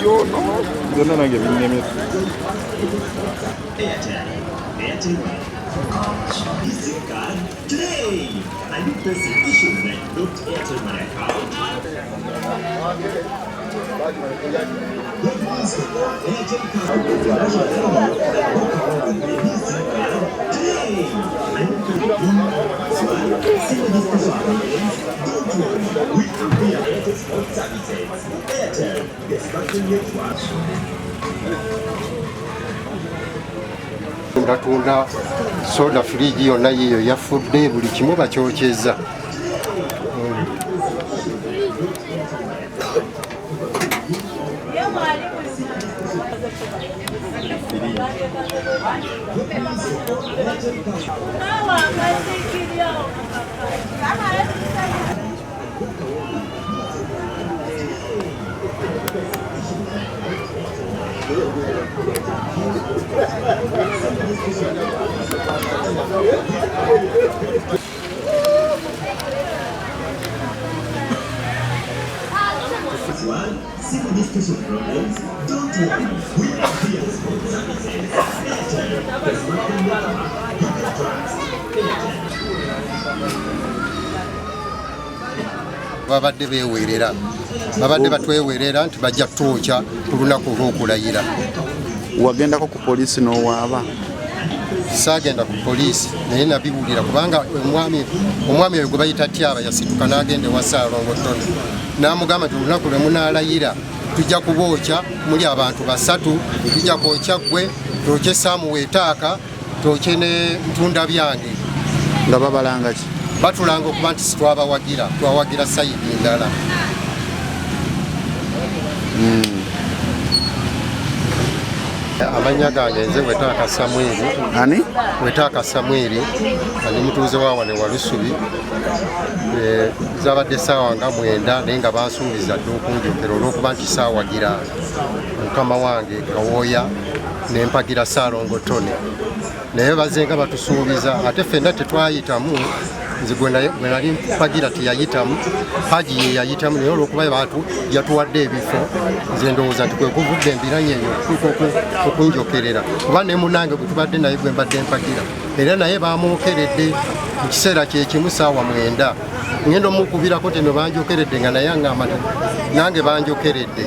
Yono byonna nange binnemye. Tunda soda, firiji yonna yiyo yafudde, buli kimu bakyokyeza. Babadde beewerera, babadde batwewerera nti bajja kutwokya ku lunaku olw'okulayira. Wagendako ku poliisi n'owaaba? Saagenda ku poliisi, naye nabiwulira kubanga omwami oyo gwe bayita Tyaba yasituka n'agenda ewa Ssaalongo Tony n'amugamba nti olunaku lwe munaalayira tujja kubookya, muli abantu basatu, tujja kwokya ggwe, twokye Saamu Weetaaka, twokye ne Ntunda Byange. Nga babalanga ki? Batulanga okuba nti sitwabawagira, twawagira sayidi ndala. Amannya gange nze Wetaaka Samwiri. Ani? Wetaaka Samwiri, ndi mutuuze wa wano Walusubi. Zabadde ssaawa nga 9, naye nga bansuubiza dda okunjokera olw'okuba nti saawagira mukama wange Kawooya ne mpagira Ssaalongo Tony, naye bazenga batusuubiza ate ffenna tetwayitamu. Nze gwe nali mpagira teyayitamu, Haji ye yayitamu, naye olw'okuba yatuwadde ebifo, nze ndowooza nti kwe kuvudde embiranye eyo okutuuka okunjokerera, kuba ne munange gwe tubadde naye gwe mbadde mpagira era naye bamwokeredde mu kiseera kyekimu ssaawa 9. Ngenda omukubirako teno banjokeredde, nga naye aŋŋamba nti nange banjokeredde.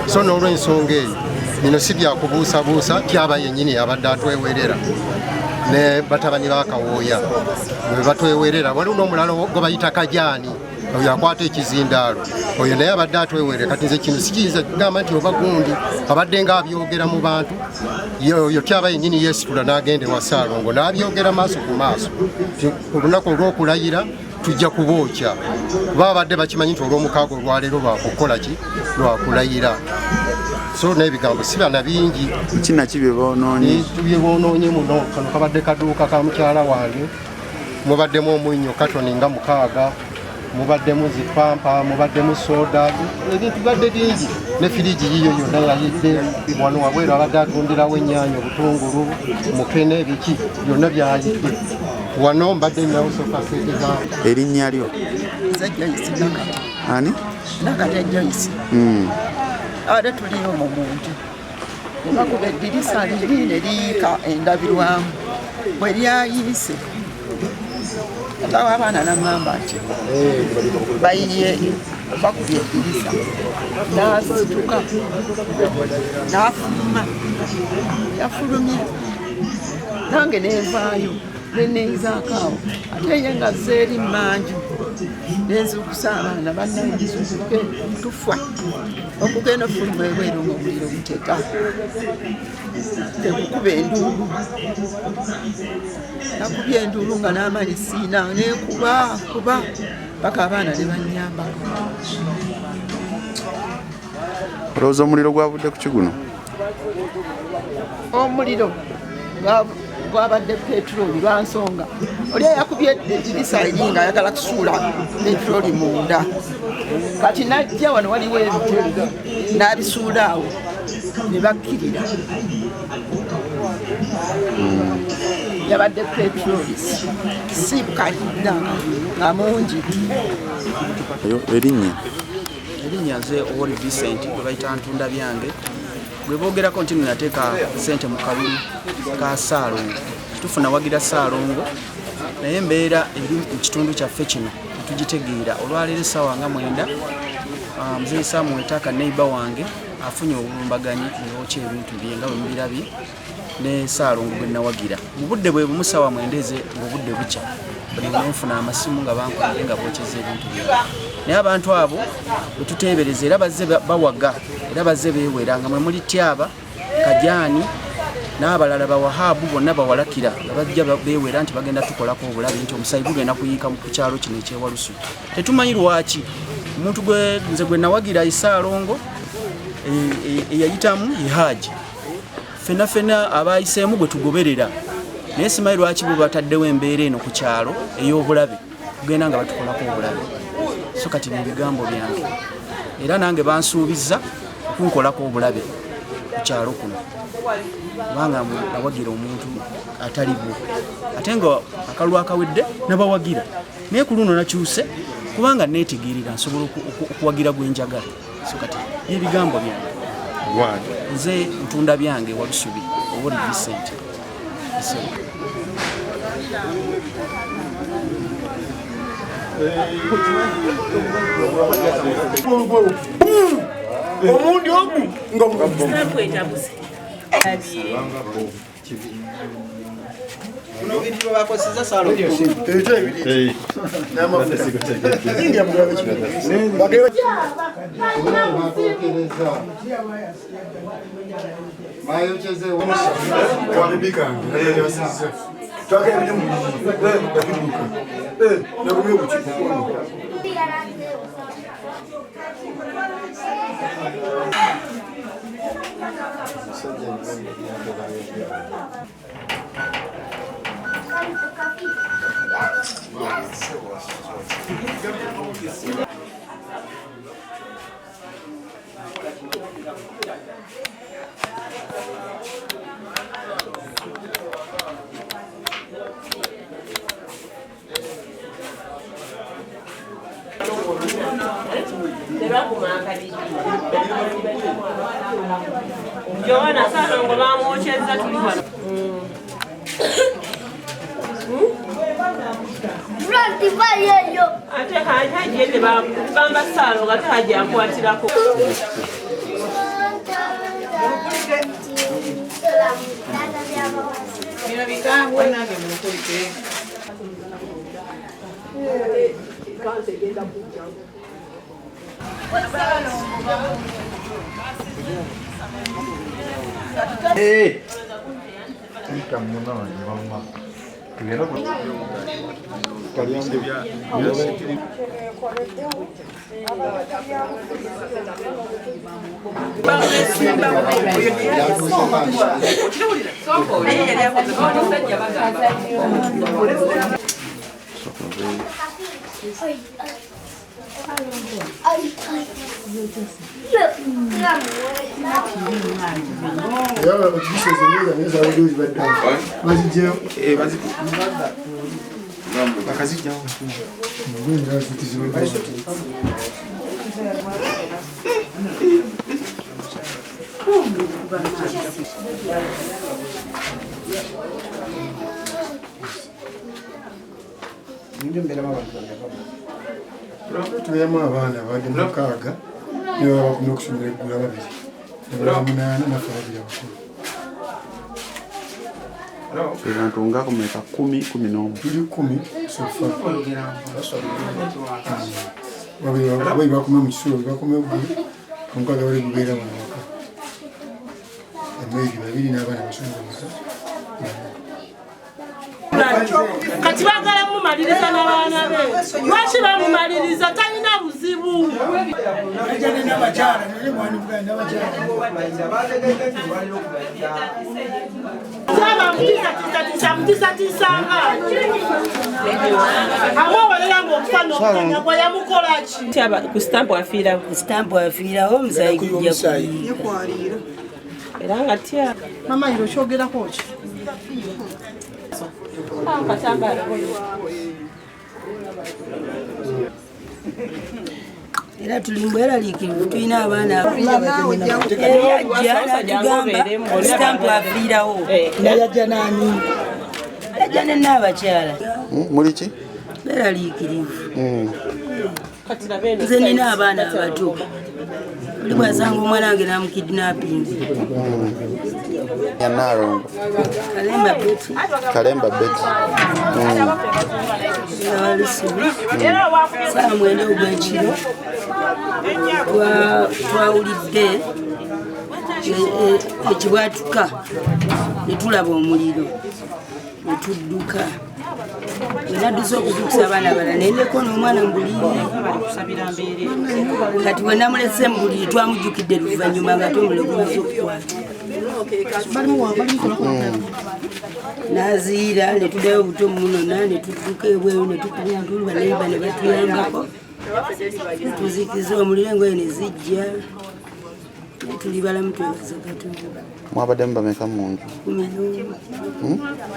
So n'olw'ensonga eyo bino si byakubuusabuusa, Tyaba yennyini yabadde atwewerera ne batabani ba Kawooya bwe batwewerera. Waliwo n'omulala gwe bayita Kajaani, oyo akwata ekizindaalo, oyo naye abadde atwewerera. Kati nze kino sikiyinza kugamba nti oba gundi abadde nga abyogera mu bantu. Oyo Tyaba yennyini yeesitula n'agenda ewa Ssaalongo n'abyogera maaso ku maaso olunaku olw'okulayira tujja kubookya, kuba abadde bakimanyi nti olw'omukaaga olwaleero lwakukola ki, lwakulayira. So n'ebigambo si bana bingi. Kina ki bye boonoonye? Bye boonoonye muno, kano kabadde kaduuka ka mukyala wange, mubaddemu omunnyo katoni nga 6, mubaddemu zipampa, mubaddemu soda, ebintu bibadde bingi, ne firiji yiyo yonna yayidde. Wano wabweru abadde atundirawo ennyaanya, obutungulu, mukene, biki byonna byayidde. Wano mbadde ninawo sofa set za Erinnya lyo? Nze Joyce Nakate. Ani? Nakate Joyce. Ate tuliyo mu muntu ne bakuba eddirisa liri ne liyiika endabirwamu. Bwe lyayiise, taata w'abaana n'aŋŋamba nti bayiye bakubye eddirisa, n'asituka n'afuluma. Yafulumye nange nenvaayo neneezaako awo, ate ye nga azze eri mmanju, nenzuukusa abaana, bannange muzuukuke tufa. Okugenda ofuluma ebweru ng'omuliro guteta, tekukuba enduulu. Nakubye enduulu nga n'amaanyi siina, nenkuba kuba paka abaana ne bannyambako. Olowooza omuliro gwavudde ku kiguno? Omuliro gwabadde petulooli, lwa nsonga oli eyakubye eddirisa eri nga ayagala kusuula petulooli munda. Kati najja wano waliwo ebitebe n'abisuula awo ne bakkirira. Yabadde petulooli si kalidda nga mungi. Erinnya? Erinnya nze Owori Vincent, gwe bayita Ntunda Byange, gwe boogerako nti nateeka ssente mu kalulu ka Ssaalongo. Kituufu nawagira Ssaalongo, naye embeera eri mu kitundu kyaffe kino tetugitegeera. Olwaleero essaawa nga 9, Muzeeyi Samuel Taaka neighbor wange afunye obulumbaganyi ne bookya ebintu bye nga bwe mubirabye, ne Ssaalongo gwe nawagira. Mu budde bwe bumu ssaawa 9 eze ng'obudde bukya, nenfuna amasimu nga bankubidde nga bookyezza ebintu byange. Naye abantu abo bwe tuteebereza era bazze bawaga, era bazze beewera nga mwe muli Tyaba, Kajaani n'abalala Bawahabu bonna bawalakira nga bajja beewera nti bagenda tukolako obulabe, nti omusaayi gugenda kuyiika ku kyalo kino eky'Ewalusu. Tetumanyi lwaki omuntu nze gwe nawagira Ssaalongo eyayitamu ye Haji, ffenna ffenna abayiseemu gwe tugoberera, naye simanyi lwaki bo bataddewo embeera eno ku kyalo ey'obulabe, kugenda nga batukolako obulabe. So kati bye bigambo byange, era nange bansuubizza okunkolako obulabe ku kyalo kuno, kubanga nawagira omuntu atali bo, ate nga akalulu akawedde nabawagira, naye ku luno nakyuse kubanga neetegeerera nsobola okuwagira gwe njagala. So kati bye bigambo byange. Nze Ntunda Byange, Walusubi, Owori Vincent. Omundi ogu nga Joana Ssalongo bamwokyezza, tuli wano. Ate Haji ye tebamba Ssalongo, ate Haji akwatirako. Bino bikambwe, nange munkulike. Tubeeramu abaana abadde 6 ne baba bakoma okusomera eggulu 2 ne baba 8 naffe 2 abakulu. Abantu nga kumeka 10, 11. Tuli 10 so far. Babiri bakoma mu kisulo, bakoma eggulu, 6 bali gubeera wano waka. Emwezi 2 n'abaana basomera meka. Kati baagala mumaliriza n'abaana be. Lwaki bamumaliriza? Talina buzibu. Ku sitampu afiirawo. Ku sitampu afiirawo, omusaayi gujja kuyiika. Era nga tya. Mama, iro kyogerako ki? Era tuli mbweraliikirivu, tulina abaana yajja n'atugamba sitampu afiirawo. Yajja nani? Yajja ne n'abakyala. Muli ki? Beraliikirivu. Nze nina abaana abato. Oli bw'asanga omwana wange n'amukidnapping. Ya Nalongo. Kalemba Betty. Kalemba Betty. Walusubi. Ssaawa 9 ogw'ekiro twawulidde ekibwatuka ne tulaba omuliro ne tudduka. Nadduse okuzuukusa abaana abalala naye ndeko n'omwana mu buliri. Kati bwe namulese mu buliri twamujjukidde luvannyuma nga ate omuliro gumaze okukwata. N'aziira ne tuddayo buto munona ne tudduka ebweru ne tukubya ntuulu baneiba ne batuyambako. Tuzikiza omuliro engoye ne zijja. Tuli balamu twebaza Katonda. Mwabaddemu bameka mu nju?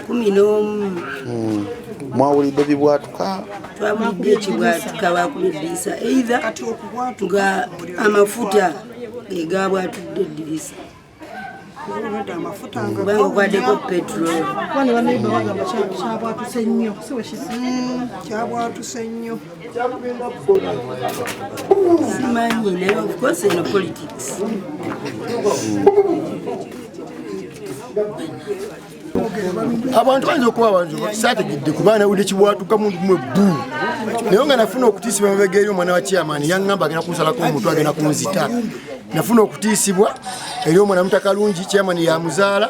11. Mwawulidde bibwatuka? Twawulidde ekibwatuka baakubye eddirisa either nga amafuta ge gaabwatudde eddirisa. Kubanga okwaddeko petrol. Bano baneiba bagamba kyabwatuse nnyo. Kyabwatuse nnyo. Simanyi naye of course eno politics. Abantu bayinza okuba abantu saategedde kuba nawulidde kibwatuka mu mwe bbu. Naye nga nafuna okutiisibwa emabega eri omwana wa chairman yaŋŋamba agenda kunsalako omutwe agenda kunzita. Nafuna okutiisibwa eri omwana Mutakalungi chairman yamuzaala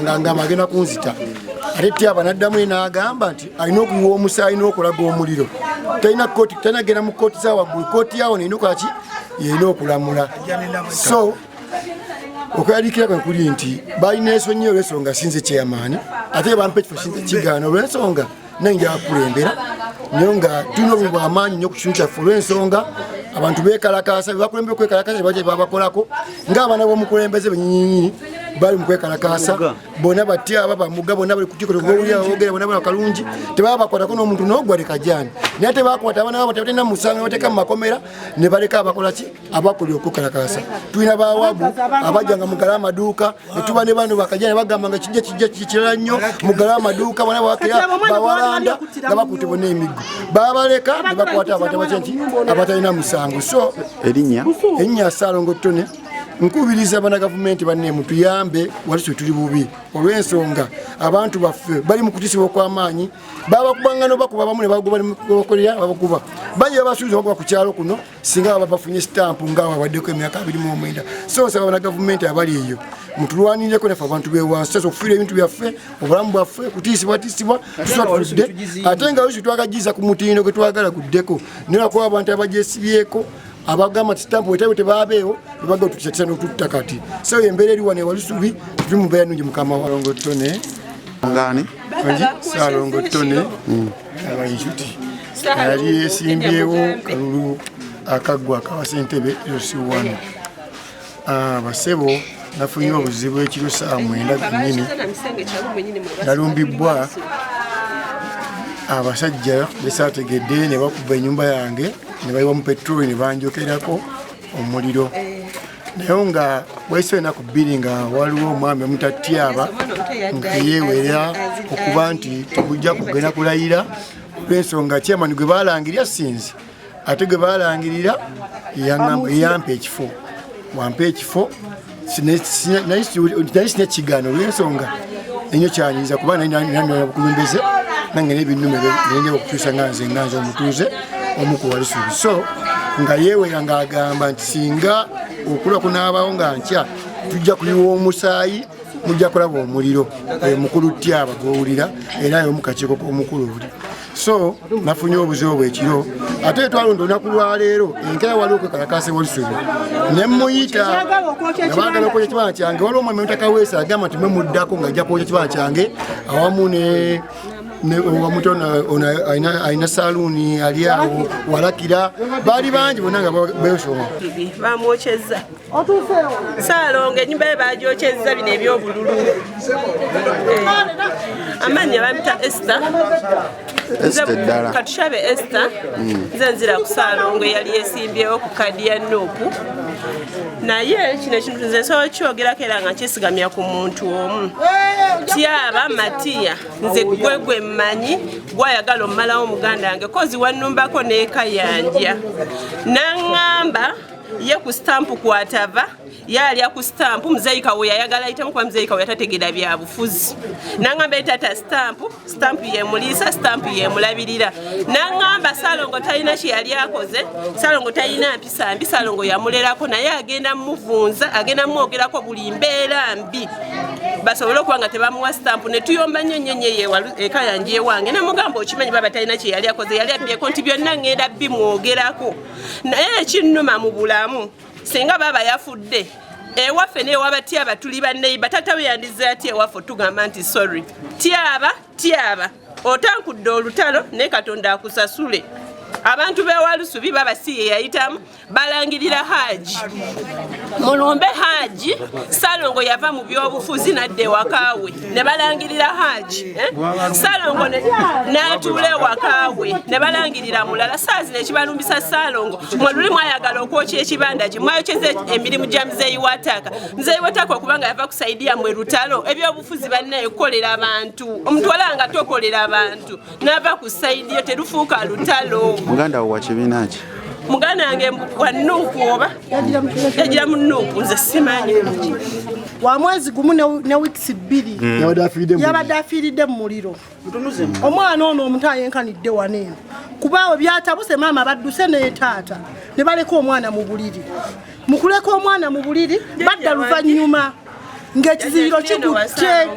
ng'angamba agenda kunzita. Ate Tyaba n'addamu n'agamba nti alina okuyiwa omusaayi n'okulaga omuliro. Talina kkooti, talina kugenda mu kkooti za waggulu, kkooti yawo erina okukola ki? Erina okulamula. So okweraliikirira kwe kuli nti balina ensonyi olw'ensonga sinze chairman, ate bampa ekifo sinze kigaana olw'ensonga nange nja kukulembera. Naye nga tulina obubi bw'amaanyi nnyo ku kitundu kyaffe olw'ensonga abantu beekalakaasa, be bakulembera okwekalakaasa tebajja babakolako ng'abaana b'omukulembeze bennyininyini bali mu kwekalakaasa bonna batyaba bamuga bonna bali kutikotogowulira boogera bonna bali kalungi tebaba bakwatako n'omuntu n'ogwa leka gyani. Naye tebakwata abaana baabwe tebalina musango ne bateeka mu makomera ne baleka abakola ki? Abakola okwekalakaasa. Tulina bawabu abajjanga mugale amaduuka ne tuba ne bano bakajja ne bagamba nga kijja kijja kirala nnyo mugale amaduuka bonna bawakira bawalanda nga bakutte bonna emiggo babaleka ne bakwata abantu abatya nti abatalina musango. So erinnya Ssaalongo Ttone. Nkubiriza bannagavumenti banne mutuyambe wali tuli bubi olw'ensonga abantu baffe bali mu kutiisibwa okw'amaanyi babakubanga n'obakuba abamu ne bagoba ne bakolera babakuba bangi babasuubiza bakuba ku kyalo kuno singa baba bafunye sitampu nga babaddeko emyaka 29. So nsaba bannagavumenti abali eyo mutulwanireko naffe abantu b'ewansi tusobola okufiirwa ebintu byaffe obulamu bwaffe kutiisibwatiisibwa tusobola tutudde ate nga oluusi twagagiza ku mutindo gwe twagala guddeko naye lwakuba abantu abagyesibyeko abagamba nti sitampu wetaawe tebaabeewo tebaga otutisatisa n'otutta kati. So embeera eri wano ewalusubi tuli mu mbeera nnungi mukama wa Ssaalongo Ttone. Ngani? Ssaalongo Ttone Abainjuti yali yeesimbyewo kalulu akaggwa akawa ssentebe LC1. Abasebo nafunye obuzibu ekiro ssaawa 9 gennyini nalumbibbwa abasajja besaategedde ne bakuba ennyumba yange ne bayiwamu petroli ne banjokerako omuliro. Naye nga wayise ennaku 2 nga waliwo omwami omutatyaba nga yeewera okuba nti tebujja kugenda kulayira olw'ensonga chairman gwe baalangirira sinze ate gwe baalangirira yampa ekifo wampa ekifo naye sina kigaana olw'ensonga ennyo kyanyiiza kuba nali bukulembeze nange n'ebinnume nenjaba okukyusa nga nze nga nze omutuuze omu ku Walusubi. So nga yeewera ng'agamba nti singa okulwa kunaabawo nga nkya tujja kuyiwa omusaayi mujja kulaba omuliro. Oyo mukulu Tyaba gw'owulira era omu kakiiko k'omukulu oli. So nafunye obuzibu bw'ekiro ate twalonda olunaku lwaleero enkeera waliwo okwekalakaasa Walusubi ne mmuyita nga baagala okwokya ekibanza kyange. Waliwo omwami Mutaka Weesa agamba nti mwe muddako ng'ajja kwokya ekibanza kyange awamu ne Wamuto alina saluuni ali awo walakira baali bangi bonna nga besoma. Bamwokyezza Saalongo ennyumba ye bagyokyezza bino ebyobululu. Amannya bamita Esther. Katushabe Esther. Nze nzira ku Saalongo eyali yesimbyewo ku kadi ya Nuupu. Naye kino ekintu nze nsobola kyogerako era nga nkyesigamya ku muntu omu. Tyaba Matiya nze gwe gwe mmanyi gwayagala omumalawo muganda wange kozi wannumbako n'ekayanja. N'aŋŋamba ye ku sitampu kwatava yalya ku sitampu Muzeeyi Kawo yayagala ayitemu kuba Muzeeyi Kawo yatategeera bya bufuzi. N'aŋŋamba ye taata sitampu, sitampu yemuliisa, sitampu yemulabirira. N'aŋŋamba Saalongo talina kye yali akoze, Saalongo talina mpisa mbi, Saalongo yamulerako naye agenda muvunza, agenda mwogerako buli mbeera mbi basobole okuba nga tebamuwa sitampu. Ne tuyomba nnyo nnyo nnyo ekayanja ewange namugamba okimanyi baba talina kye yali akoze, yali abbyeko nti byonna ŋŋenda bimwogerako. Naye ekinnuma mu bulamu singa baba yafudde ewaffe n'ewaba Tyaba tuli banneiba, taata we yandizze atya ewaffe tugamba nti sorry Tyaba Tyaba otankudde olutalo naye Katonda akusasule. Abantu b'ewalusubi baba si ye yayitamu balangirira Haji mulumbe Haji. Saalongo yava mu byobufuzi n'adda ewaka we ne balangirira Haji, Saalongo n'atuula ewaka we ne balangirira mulala. Saa zino ekibalumbisa Saalongo mwe luli mwayagala okwokya ekibanda kye mwayokyeza emirimu gya Muzeeyi Wataka. Muzeeyi Wataka okubanga yava kusaidiya mwe lutalo ebyobufuzi bannaye kukolera abantu omuntu wala nga tokolera abantu n'ava ku saidiyo terufuuka lutalo. Muganda wo wa kibiina ki? Muganda wange wa Nuupu oba yagira mu Nuupu nze simanyi. Wa mwezi gumu ne wiikisi 2 yabadde afiiridde mu muliro. Omwana ono omuto ayenkanidde wano eno kubaawe byatabuse maama badduse ne taata ne baleka omwana mu buliri. Mu kuleka omwana mu buliri badda luvannyuma ng'ekizibiro kikutte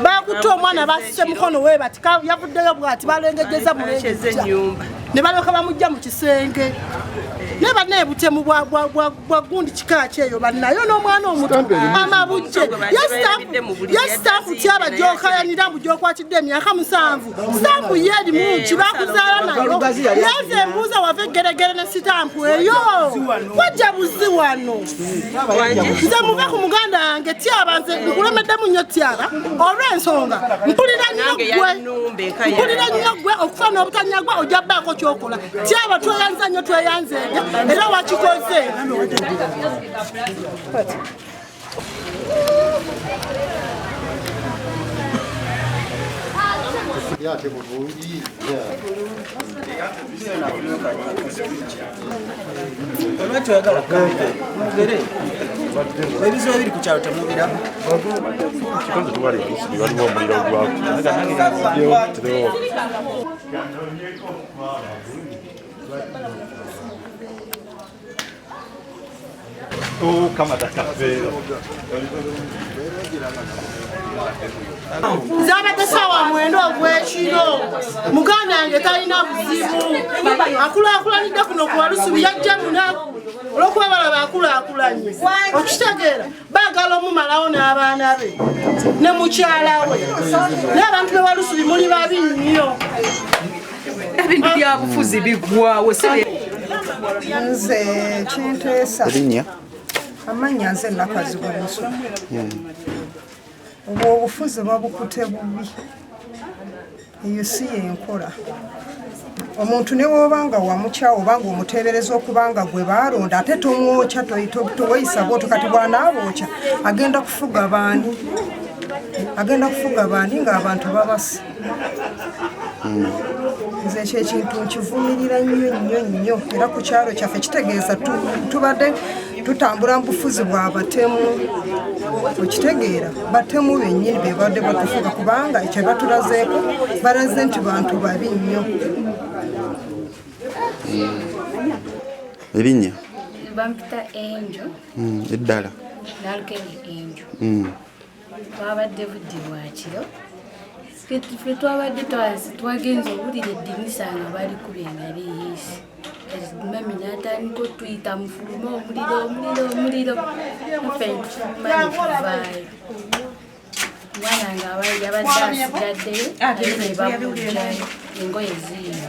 bakutte omwana basse mukono we bati yavuddeyo bw'ati balengejjeza mulengejja ne balyoka bamujja mu kisenge. Naye bannaye butemu bwa gundi kika ki eyo bannayo n'omwana omuto amabujje. Ye sitampu Tyaba gy'okayanira mbu gy'okwatidde emyaka 7 sitampu ye erimu ki bakuzaala nayo. Yenze embuuza wava eggeregere ne sitampu eyo wajja buzi wano. Nze muve ku muganda wange Tyaba nze nkulemeddemu nnyo Tyaba olw'ensonga mpulira nnyo ggwe mpulira nnyo ggwe okufa n'obutanyagwa ojja bbaako ky'okola. Tyaba tweyanza nnyo tweyanzeege era wakikoze. Olwaki oyagala kamera mwogere ebizibu ebiri ku kyalo temubiraba. Waliwo omuliro ogwako. Zabadde ssaawa 9 ogw'ekiro muganda wange talina buzibu akulaakulanidde kuno ku Walusubi yajja munaku olw'okuba balaba akulaakulanye okitegeera baagala omumalawo n'abaana be ne mukyala we naye abantu b'e Walusubi muli babi nnyo. Ebintu bya bufuzi biggwawo. Nze kinteesa Erinnya? Amannya nze Nakazibwe Musu. Obwo obufuzi babukute bubi, eyo si yenkola. Omuntu ne bw'oba nga wamukyawa oba nga omuteebereza okuba nga gwe baalonda ate tomwokya toweyisa bw'otyo. Kati bw'anaabookya agenda kufuga baani? Agenda kufuga baani ng'abantu babasa? Nze ekyo ekintu nkivumirira nnyo nnyo nnyo era ku kyalo kyaffe kitegeeza tubadde tutambula mu bufuzi bwa batemu. Okitegeera batemu bennyini be badde batufuga kubanga ekyo batulazeeko balaze nti bantu babi nnyo. Erinnya? Bampita Enjo. Eddala? Nalukenge Enjo. Twabadde budde bwa kiro. Ffe twabadde twagenze owulira eddinisa nga balikubye nga liyiise. Mami n'atandika otuyita mufulume omuliro omuliro omuliro. Naffe ne tufuluma ne tuvaayo. Omwana nga yabadde asigaddeyo ate ne bamuggyayo engoye ziino.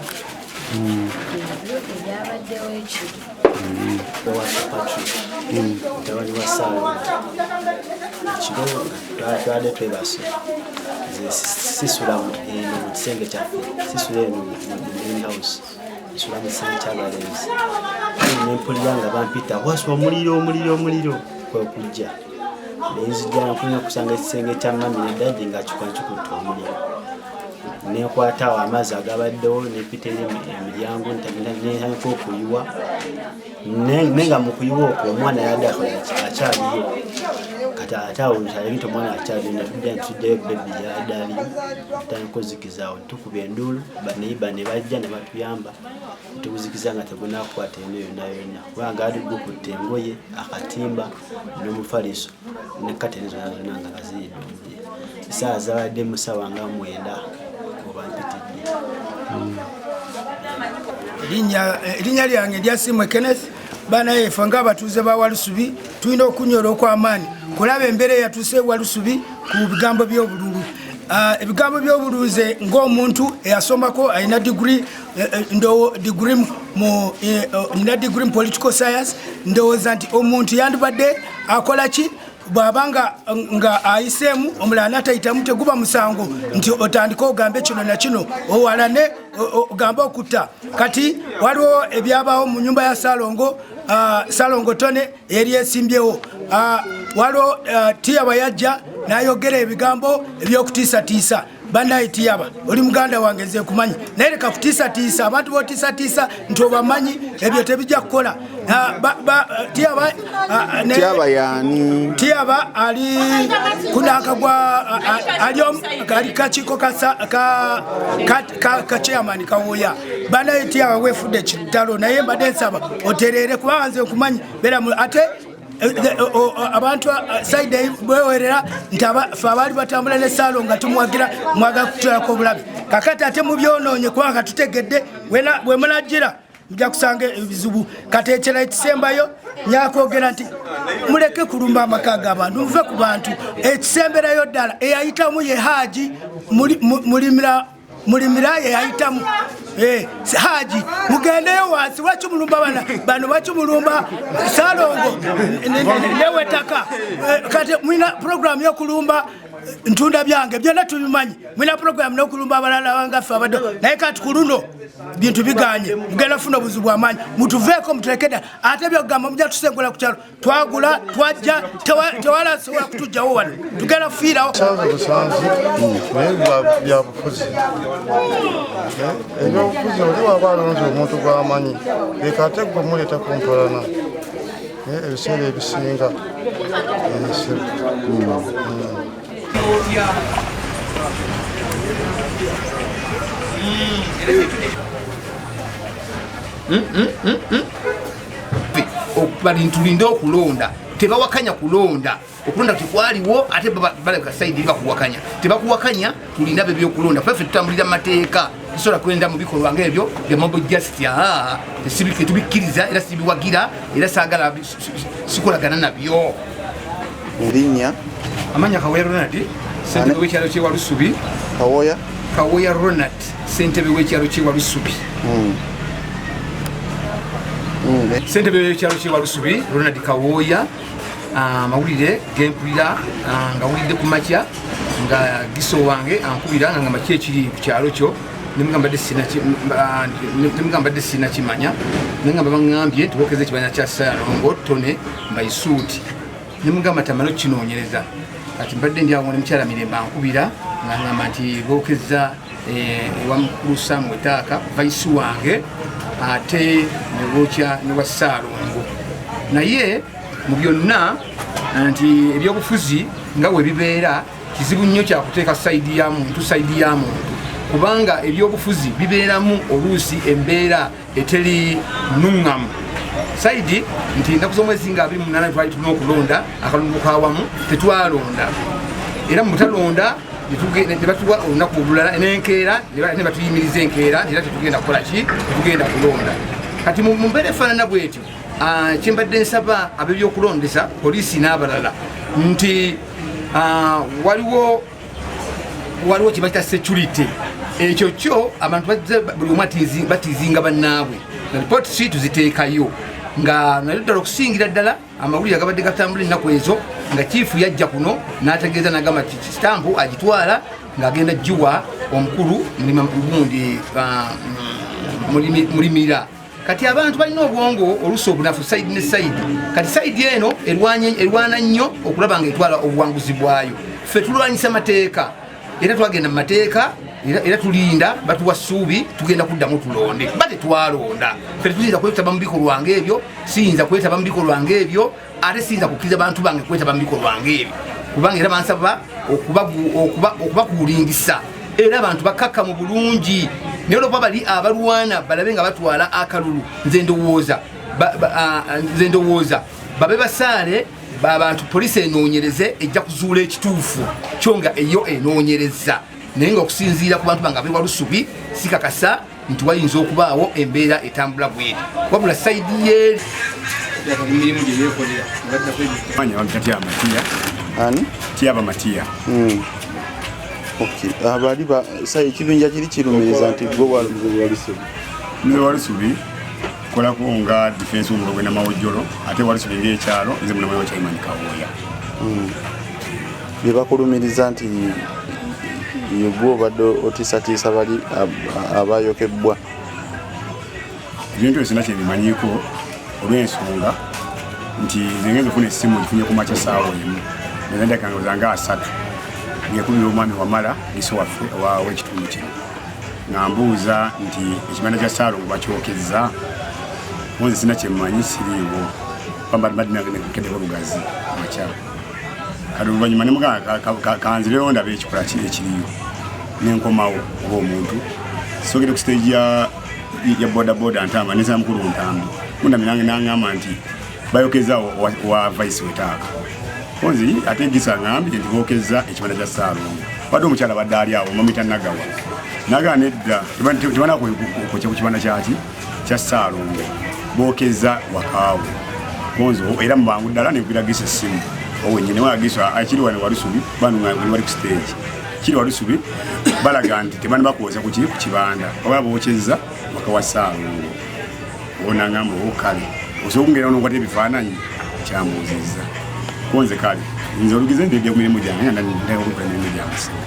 Ebyo ebyabaddewo ekiro. Patrick mutabani wa Saalongo, ekiro twabadde twebase, nze sisula eno mu kisenge kyaffe, sisula eno mu main house, nsula mu kisenge ky'abalenzi. Nempulira nga bampita, "Waswa, omuliro, omuliro, omuliro!" Kwe kujja nenzijja nkulina okusanga ekisenge kya mummy ne daddy nga kikola kikutte omuliro. Nenkwata awo amazzi agabaddewo, nempita eri emiryango, nentandika okuyiwa, naye nga mu kuyiwa okwo omwana yadde akyaliyo. Kati ate awo nti omwana akyaliyo, netujja netujjayo baby yadde aliyo, tutandika ozikiza awo, tukuba enduulu, baneiba ne bajja ne batuyamba netuguzikiza nga tegunakwata eno yonna yonna, kubanga ali gukutte engoye, akatimba n'omufaliso ne kateni zonna zonna nga gaziridde omuliro. Essaawa zabadde mu ssaawa nga 9 oba mpitidde. Erinnya lyange lya Simwe Kenneth. Banaye, ffe ng'abatuuze ba Walusubi tulina okunyola okw'amaanyi kulaba embeera eyatuuse Walusubi ku bigambo by'obululu. Ebigambo by'obululu, nze ng'omuntu eyasomako, alina degree, degree mu nina degree mu political science, ndowooza nti omuntu yandibadde akola ki? Bw'aba nga ayiseemu, omulala natayitamu, teguba musango nti otandike ogambe kino na kino, owalane, ogambe okutta. Kati waliwo ebyabaawo mu nyumba ya Salongo, Salongo Tone eyali esimbyewo. Waliwo Tiyaba yajja n'ayogera ebigambo ebyokutiisatiisa. Banaye Tiyaba, oli muganda wange, nze nkumanyi, naye leka kutiisatiisa abantu botiisatiisa nti obamanyi, ebyo tebijja kukola. Tiyaba Tiyaba yani? Tiyaba ali kunaka gwa ali kakiiko ka chairman Kawoya. Banaye Tiyaba, wefudde kitalo, naye mbadde nsaba otereere kubanga nze nkumanyi. Beera ate abantu side bewerera nti fe abaali batambula ne Saalo nga tumuwagira, mwagala kututerako obulabe. Kakati ate mubyonoonye kubanga tutegedde bwe munajjira mujja kusanga ebizibu. Kati ekirala ekisembayo, nyakwogera nti muleke kulumba amaka g'abantu, muve ku bantu. Ekisemberayo ddala, eyayitamu ye Haji Mulimira, Mulimira yeyayitamu. Haji, mugendeyo wansi. Lwaki mulumba bana bano? Lwaki mulumba Salongo newetaka? Kati mulina programu yokulumba ntunda byange, byonna tubimanyi. Mulina programu nokulumba abalala ngaffe abadde, naye kati ku luno bintu biganye, mugenda funa obuzibu bwamaanyi. Mutuveeko, mutulekedda. Ate byokugamba mujja tusengula ku kyalo, twagula, twajja, tewalasobola kutugjawo wano, tugenda kufiirawo. Sanze busanzi, naye byabufuzi. Ebyobufuzi, oli waba alonze omuntu gwamanyi, leka ate gwe muleeta kumpalana. Naye ebiseera ebisinga ensibu. Tulinde okulonda, tebawakanya kulonda, okulonda tekwaliwo, ate baleka side bakuwakanya, tebakuwakanya. Tulinde abo ebyokulonda. Ffe tutambulira mu mateeka, tusobola kwenda mu bikolwa ngaebyo bya mob justice. Tetubikkiriza era sibiwagira era saagala sikolagana nabyo. Erinnya? Amanya Kawoya Ronald, ssentebe w'ekyalo ky'e Walusubi. Kawoya? Kawoya Ronald, ssentebe w'ekyalo ky'e Walusubi. Ssentebe w'ekyalo ky'e Walusubi, Ronald Kawoya. Amawulire gempulira nga wulidde ku makya nga giso wange ankubira nga ngamba, "Ki ekiri ku kyalo kyo?" Nemugamba mbadde sina kimanya, nengamba baŋŋambye nti bookeza ekibanja kya Salongo Tone mbaisuuti. Nemugamba tamale okukinoonyereza. Kati mbadde ndi awo ne mukyala Mirembe ankubira nga ngamba nti bookeza ewa mukulu Samu Etaaka, vice wange, ate nebookya newa Saalongo. Naye mu byonna nti ebyobufuzi nga bwe bibeera kizibu nnyo kyakuteeka side ya muntu, side ya muntu, kubanga ebyobufuzi bibeeramu oluusi embeera eteri nuŋŋamu. Side nti ennaku z'omwezi nga 28 twali tulina okulonda akalungu kawamu, tetwalonda, era mu butalonda ne batuwa olunaku olulala n'enkeera, ne batuyimiriza enkeera, era tetugenda kukola ki? Tetugenda kulonda. Kati mu mbeera efaanana bwetyo, kyembadde nsaba ab'ebyokulondesa, poliisi n'abalala, nti waliwo Waliwo kyebayita security, ekyo kyo abantu buli omu batizinga bannaabwe. Ripooti si tuziteekayo nga naye ddala okusingira ddala amawulire agabadde gatambula ennaku ezo nga kiifu yajja kuno n'ategeeza n'agamba nti sitampu agitwala ng'agenda giwa omukulu gundi mulimira. Kati abantu balina obwongo oluusi obunafu side ne side. Kati side eno erwana nnyo okulaba nga etwala obuwanguzi bwayo. Ffe tulwanyisa mateeka, era twagenda mu mateeka, era tulinda batuwa ssuubi tugenda kuddamu tulonde, ba tetwalonda. Ffe tetuyinza kwetaba mu bikolwa ng'ebyo, siyinza kwetaba mu bikolwa ng'ebyo, ate siyinza kukkiriza bantu bange kwetaba mu bikolwa ng'ebyo, kubanga era bansaba okubakuulingisa. Era abantu bakakkamu bulungi, naye olwokuba bali abalwana balabe nga batwala akalulu, nze ndowooza babe basaale abantu poliisi enoonyereze, ejja kuzuula ekituufu kyo nga eyo enoonyereza. Naye nga okusinziira ku bantu bange ab'e Walusubi, sikakasa nti wayinza okubaawo embeera etambula bweti, wabula side ye mirimu gye yeekolera. Manya Matiya. Ani? Tiaba Matiya. Okay. Abali ba sa ekibinja kiri kirumiriza nti gwe Walusubi. Nze Walusubi kolako nga defense w'omugabo gw'e Namawojjolo, ate Walusubi ng'ekyalo nze munamu wa Chairman Kawooya. Bye bakulumiriza nti yegwe obadde otiisatiisa bali abayokebbwa. Ebintu ebyo sina kyebimanyiiko olw'ensonga nti nze ngenza okufuna essimu ngifunye ku makya ssaawa emu nezandakangoza nga 3 ng'ekubira omwami Wamala giso waffe w'ekitundu kino nga mbuuza nti ekibanda kya Ssaalongo bakyokezza. Nze sina kyemmanyi, siriiwo, mbaddekeddeko Lugazi makya. Kati oluvannyuma nemugamba kanzireyo ndabe ekikola ki ekiriyo, nenkomawo oba omuntu sogere ku stage ya bodaboda ntamba nesaba mukulu Ntambi mundami nange nangamba nti bayokeza wa vice wetaaka konzi, ate gisa ngambye nti bokezza ekibanda kya Ssaalongo. Badde omukyala badde ali awo mamita Nagawa nagaa nedda, tebanakwokya ku kibanda kyaki kya Ssaalongo, bokezza wakaawo konzi. Era mubangu ddala nekubira gisa essimu owenyini wagisa akiri wano Walusubi, bano bali ku stage kiri Walusubi balaga nti tebana bakwoza ku kibanda oba bokyezza waka wa Ssaalongo. Onangamba o kale osobola okungera nokwata ebifaananyi kyambuuzizza konze. Kale nze olugize ndidde ku mirimu gyange nga ndeka okukola emirimu gyange sebo.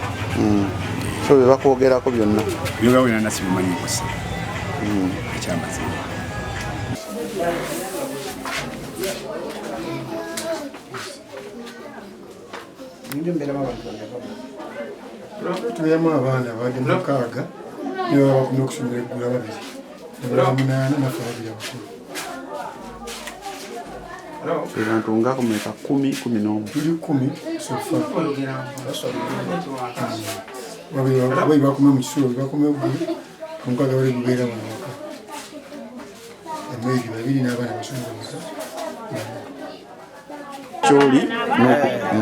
So bye bakwogerako byonna? Byogera byonna nasibimanyiiko sebo, ekyamazima. Tubeeramu abaana abadde 6 ne baba bakoma okusomera eggula 2 nebala 8 naffe 2 abakulu. Abantu nga kumeka? 10, 11? Tuli 10 so far. Babiri bakome mu kisulo, bakome eggulu, 6 bali gubeera wano waka, emwegi 2 n'abaana basomera meka. Kyoli?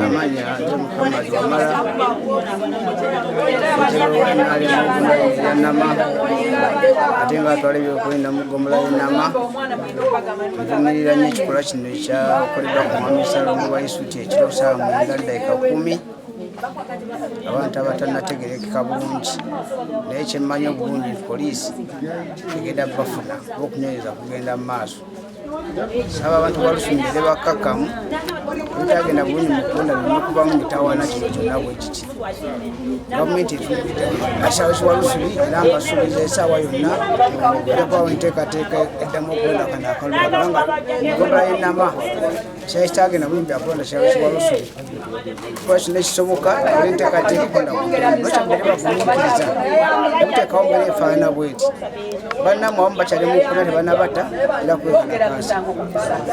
Amanya nze Muhammad Wamala Nama, ate nga atwala ebyokwerinda mu ggombolola y'Enama. Nvumirira nnyo ekikolwa kino ekyakoleddwa ku mwami Ssalongo Waisuti ekiro ssaawa 9:10, abantu abatannategerekeka bulungi. Naye kyemmanyi obulungi nti poliisi egenda bafuna kuba okunoonyereza kugenda mu maaso. Saba abantu balusumbire bakkakkamu, ebitagenda bulungi mu kulonda bireme kubamu mitawaana. Kino kyonna bwe kiti, gavumenti etuakyalo Walusubi era mbasuubiza essaawa yonna ejja kubawo enteekateeka eddamu okulonda kano akalulu, kubanga mugombolola y'Enama kyali kitagenda bulungi byakulonda kyalo Walusubi. Kuba kino ekisoboka era enteekateeka okulonda bakyambere bagumiikiriza obuteekawo mbeera efaanana bweti. Bannammwe abamu bakyali mu kkuna tebanabata era kwekalakaasa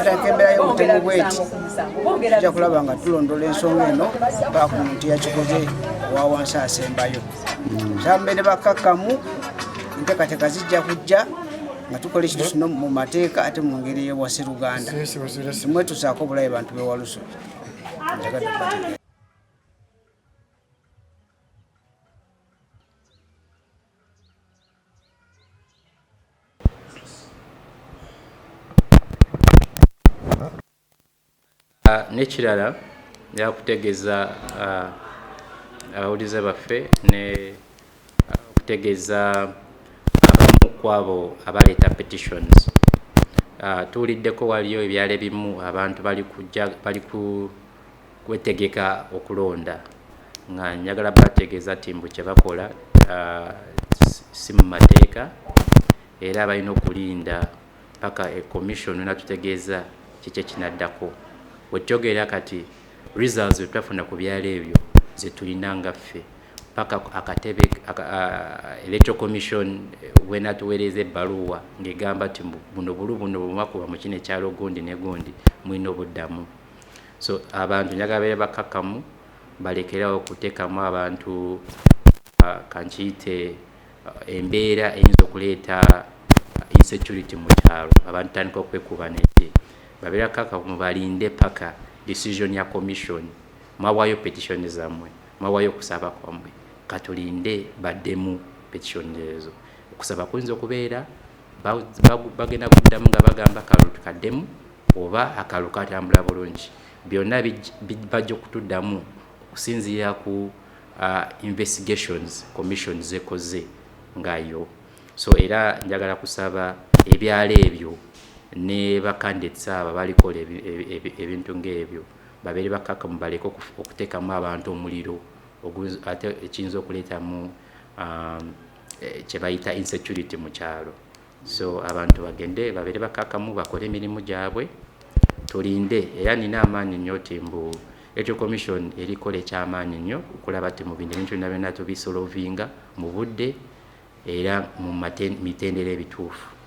atandika embeera y'obutemu bweti. Tujja kulaba nga tulondola ensonga eno paka ku muntu yakikoze owa wansi asembayo. Sambeere bakkakkamu, enteekateeka zijja kujja nga tukola ekintu kino mu mateeka ate mu ngeri ey'obwaseruganda. Simwetusaako obulabe bantu b'e Walusubi. N'ekirala yakutegeeza abawulize baffe ne okutegeeza abamu ku abo abaleeta petitions. Tuwuliddeko waliyo ebyalo ebimu abantu bali kujja bali ku kwetegeka okulonda, nga njagala bategeeza nti mbu kye bakola si mu mateeka, era balina okulinda paka e commission natutegeeza kiki ekinaddako. Wetyogerera kati, results zetwafuna ku byalo ebyo zetulina nga ffe paka akatebe electoral commission wenatuweereza ebbaluwa ng'egamba nti buno bulu buno bwemakuba mu kino ekyalo gundi ne gundi mulina obuddamu. So abantu njagala beere bakakkamu, balekerawo okuteekamu abantu kankiyite embeera eyinza okuleeta insecurity mu kyalo, abantu tandika okwekuba neki. Babeera kakamu, balinde paka decision ya commission. Mwawaayo petition zammwe, mwawaayo okusaba kwammwe, katulinde baddemu petition ezo. Okusaba kuyinza okubeera bagenda kuddamu nga bagamba kalulu tukaddemu oba akalulu katambula bulungi. Byonna bajja okutuddamu okusinziira ku investigations commission zekoze ngayo. So era njagala kusaba ebyalo ebyo ne bacandidates abo balikola ebintu ng'ebyo babeere bakakamu, baleke okuteekamu abantu omuliro ate ekiyinza okuleetamu kye bayita insecurity mu kyalo. So abantu bagende babeere bakakamu, bakole emirimu gyabwe, tulinde. Era nina amaanyi nnyo ti mbu electoral commission erikola ekyamaanyi nnyo okulaba ti mu bino ebintu byonna byonna tubisolovinga mu budde era mu mitendera ebituufu.